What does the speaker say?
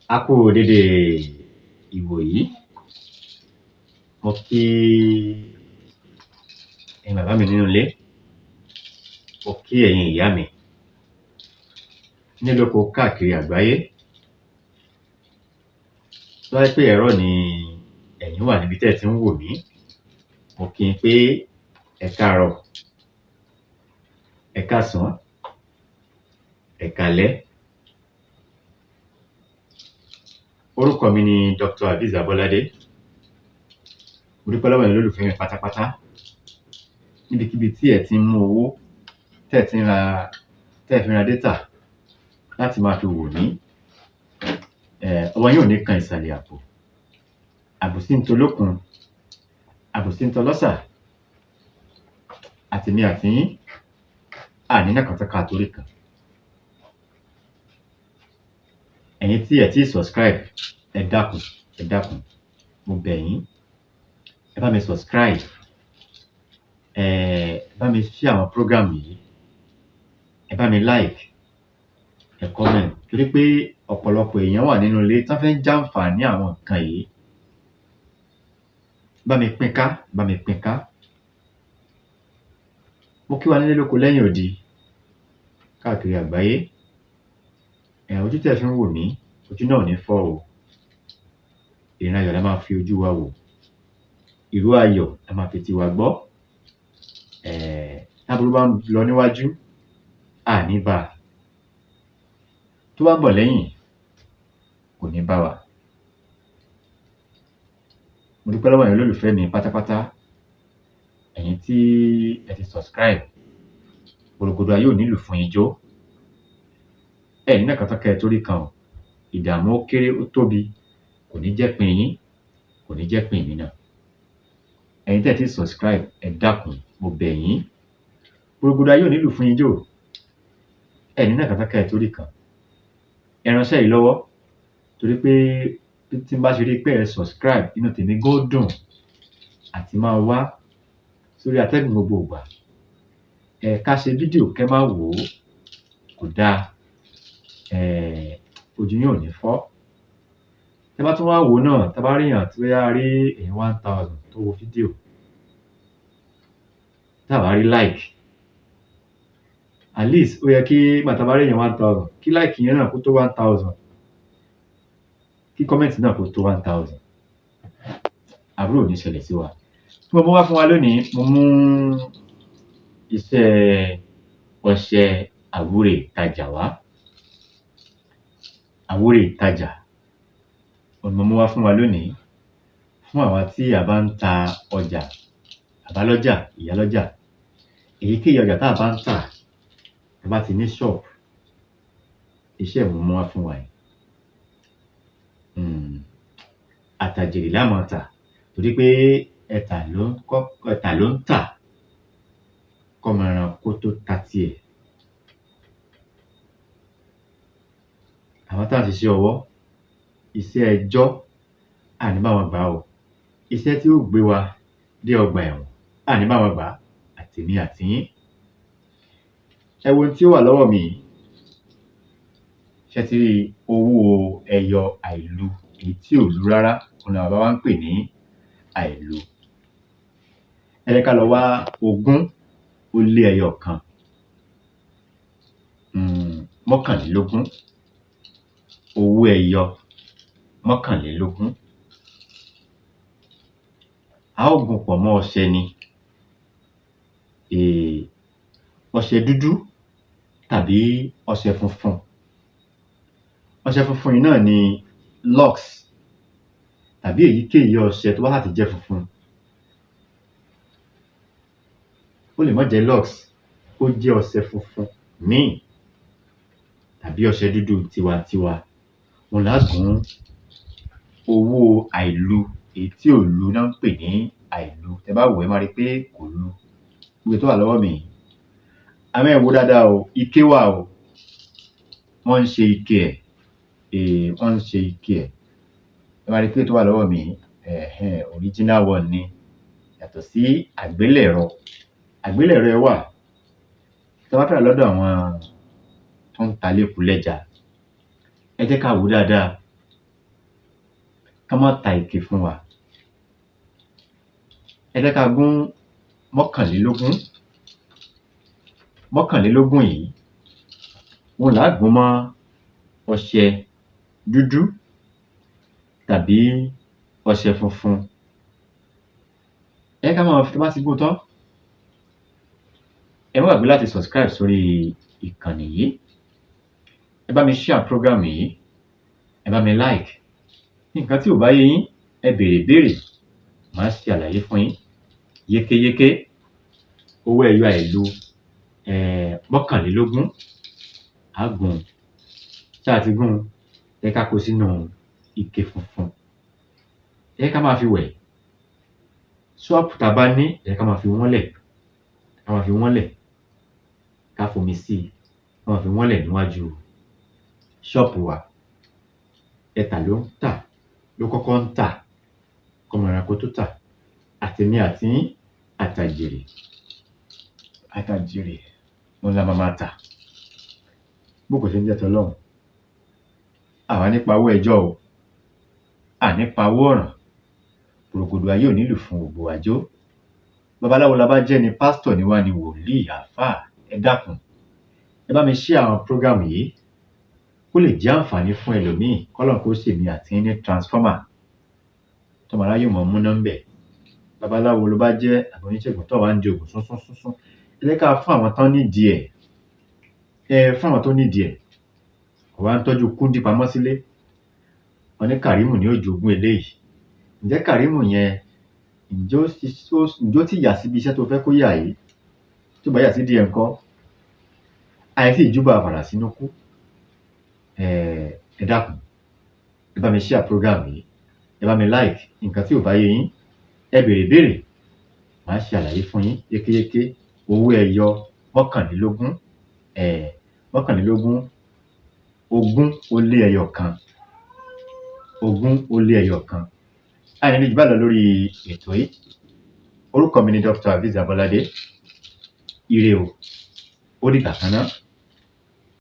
A kú dédé ìwòyí. Mo kí ẹ̀yin bàbá mi nínú ilé, mo kí ẹ̀yin ìyá mi nílé lóko káàkiri àgbáyé. Tó bá jẹ́ pé àárọ̀ ni ẹ̀yin wà níbi tẹ́ ẹ ti ń wò mí, mo kí yín pé ẹ káàárọ̀, ẹ káàsán, ẹ káalẹ́. Orúkọ mi ni Dr. Azeez Abọ́ládé. Mo dúpẹ́ lọ́wọ́ ẹ̀yin olólùfẹ́ mi pátápátá níbikíbi tí ẹ ti ń mú owó, tẹ́ ẹ ti ń ra, tẹ́ ẹ fi ń ra data láti máa fi wò mí. Ọwọ́ yín ò ní kan ìsàlẹ̀ àpò. Àbòsí ń tolókun, àbòsí ń tọlọ́ṣà, àtèmi àtiyín, a ní nàkàntán ká torí kan. Ẹ̀yin tí ẹ̀ tíì subscribe, ẹ dákun, ẹ dákun, mo bẹ̀ yín, ẹ bá mi subscribe, ẹ bá mi share àwọn program yìí, ẹ bá mi like, ẹ comment, torí pé ọ̀pọ̀lọpọ̀ èèyàn wà nínú ilé tán fẹ́ jàǹfààní àwọn nǹkan yìí. Bá mi pín ká, bá mi pín ká. Mo kí wa nílé lóko lẹ́yìn odi káàkiri àgbáyé. Ojú tẹ́ ẹ fi ń wò mí, ojú náà ò ní fọ́ o. Ìran ayọ̀ la máa fi ojú wa wò. Ìró ayọ̀ la máa fi etí wa gbọ́. Táburú bá ń lọ níwájú, a ní bá a. Tó bá ń bọ̀ lẹ́yìn, kò ní bá wa. Mo dúpẹ́ lọ́wọ́ ẹ̀yin olólùfẹ́ mi pátápátá. Ẹ̀yin tí ẹ ti subscribe, gbòrògbòdò ayé ò ní lù fún yín jó. Ẹ ní nàkàntán kẹ́ ẹ tó rí kan o. Ìdààmú ó kéré ó tóbi kò ní jẹ́ pin yín, kò ní jẹ́ pin èmi náà. Ẹ̀yin tẹ́ ẹ ti subscribe, ẹ dákun, mo bẹ̀ yín. Gbòrògbòdò ayé ò ní lù fún yín jó. Ẹ ní nàkàntán kẹ́ ẹ tó rí kan. Ẹ ránṣẹ́ yìí lọ́wọ́ torí pé tí n bá ṣe rí pé ẹ subscribe, inú tèmi gan ó dùn àti máa wá sórí atẹ́gùn gbogbo ìgbà. Ẹ ká ṣe fídíò kẹ́ má wò ó, kò dáa. Ojú yín ò ní fọ́. Tẹ́ bá tún wá wò ó náà, tẹ́ bá rí èèyàn tí bóyá a rí èèyàn 1000 tó wo fídíò, tá bá rí like, at least ó yẹ kí nígbà tá bá rí èèyàn 1000, kí like yẹn náà kó tó 1000, kí comment náà kó tó 1000. Aburú ò ní ṣẹlẹ̀ sí wa. Tí mo mú wá fún wa lónìí, mo mú iṣẹ́ ọṣẹ àwúre ìtajà wá. Àwúre ìtajà òun ni mo mú wá fún wa lónìí. Fún àwa tí a bá ń ta ọjà, bàbá lọ́jà, ìyá lọ́jà, èyíkéyìí ọjà tá a bá ń tà, tá bá ti ní shop, iṣẹ́ mo mú wá fún wa yìí. Àtàjèrè lá máa tà torí pé ẹ̀tà ló ń kọ́, ẹ̀tà ló ń tà kọ́mọ ẹranko tó ta tiẹ̀. Àwọn tá ń ṣiṣẹ́ ọwọ́, iṣẹ́ ẹjọ́, a ní bá wọn gbà á o. Iṣẹ́ tí ó gbé wa dé ọgbà ẹ̀wọ̀n, a ní bá wọn gbà á, àtèmi àtiyín. Ẹ wo ohun tí ó wà lọ́wọ́ mi yìí. Ṣé ẹ ti rí owó ẹyọ àìlú, èyí tí ò lu rárá, òun làwọn bàbá wa ń pè ní àìlú. Ẹ jẹ́ ká lọ wá 20 ó lé ẹyọ kan, mọ́kànlélógún, owó ẹyọ mọ́kànlélógún. A ó gún pọ̀ mọ́ ọṣẹ ni. Ọṣẹ dúdú tàbí ọṣẹ funfun. Ọṣẹ funfun yìí náà ni Lux tàbí èyíkéyìí ọṣẹ tó bá ṣáà ti jẹ́ funfun. Ó lè má jẹ́ Lux, ó jẹ́ ọṣẹ funfun míì tàbí ọṣẹ dúdú tiwantiwa. Òun lá gún owó àìlú, èyí tí ò lu ná ń pè ní àìlú. Tẹ́ bá wò ó, ẹ máa rí pé kò lu. Gbogbo èyí tó wà lọ́wọ́ mi yìí. Àmọ́ ẹ wò ó dáadáa o, ike wà o. Wọ́n ń ṣe ike ẹ̀, wọ́n ń ṣe ike ẹ̀. Ẹ máa rí pé tó wà lọ́wọ́ mi yìí, original one ni. Yàtọ̀ sí àgbélẹ̀rọ. Àgbélẹ̀rọ ẹ̀ wà. Tẹ́ bá fẹ́ rà lọ́dọ̀ àwọn tó ń ta lékulẹ́ja, ẹ jẹ́ ká wò ó dáadáa. Kán má ta ike fún wa. Ẹ jẹ́ ká gún 21. 21 yìí, òun là á gún mọ́ ọṣẹ dúdú tàbí ọṣẹ funfun. Ẹ jẹ́ ká máa fi, tá bá ti gún tán, ẹ má gbàgbé láti subscribe sórí ìkànnì yìí. Ẹ bá mi share program yìí, ẹ bá mi like. Nǹkan tí ò bá yé yín, ẹ béèrè ìbéèrè, màá ṣe àlàyé fún yín yékéyéké. Owó ẹyọ àìlù 21, á gún un. Tá a ti gún un, ẹ jẹ́ ká kó sínú ike funfun. Ẹ jẹ́ ká máa fi wẹ̀. Ṣọ́ọ̀pù tá a bá ní, ẹ jẹ́ ká máa fi wọ́nlẹ̀, ká máa fi wọ́nlẹ̀, ká fomi sí i, ká máa fi wọ́nlẹ̀ níwájú ṣọ́ọ̀pù wa. Ẹ̀tà ló ń tà, ló kọ́kọ́ ń tà, kọ́mọ ẹranko tó tà. Àtèmi àti yín, àtàjèrè, àtàjèrè òun la máa máa tà. Bó kò ṣe ń jẹ́ tọlọ́run. Àwa ní pawó ẹjọ́ o, àní pawó ọ̀ràn. Pòrògòdò ayé ò nílù fún gbogbo wa jó. Babaláwo la bá jẹ́ ni, pásítọ̀ ni wá ni, wòlíì, àáfàá, ẹ dákun. Ẹ bá mi share àwọn program yìí kó lè jẹ́ àǹfààní fún ẹlòmíì, kọ́lọ́run kó ṣèmi àti yín ní transformer tọ́mọ aráyé ò mọ múná ńbẹ̀. Babaláwo ló bá jẹ́ àbí oníṣègùn tó wá ń di ògùn súnsún súnsún. Ẹ jẹ́ ká fún àwọn tán nídìí ẹ̀. Ẹ fún àwọn tó nídìí ẹ̀. Ó wá ń tọ́jú kúndí pamọ́ sílé. Wọ́n ní Kàrímù ni ó jogún eléyìí. Ǹjẹ́ Kàrímù yẹn, ǹjẹ́ ó ti yà síbi iṣẹ́ tó fẹ́ kó yà yìí? Tó bá yà sí díẹ̀ ńkọ́? Àìsí ìjúbà fàrà sínú kú. Ẹ dákun. Ẹ bá mi share program yìí. Ẹ bá mi like. Nǹkan tí ò bá yé yín, ẹ béèrè ìbéèrè, màá ṣe àlàyé fún yín yékéyéké. Owó ẹyọ 21, 21, 21, 21. Àní ní jù báyìí lọ lórí ètò yìí. Orúkọ mi ni Dr. Azeez Abolade. Ire o, ó dìgbà kan náà.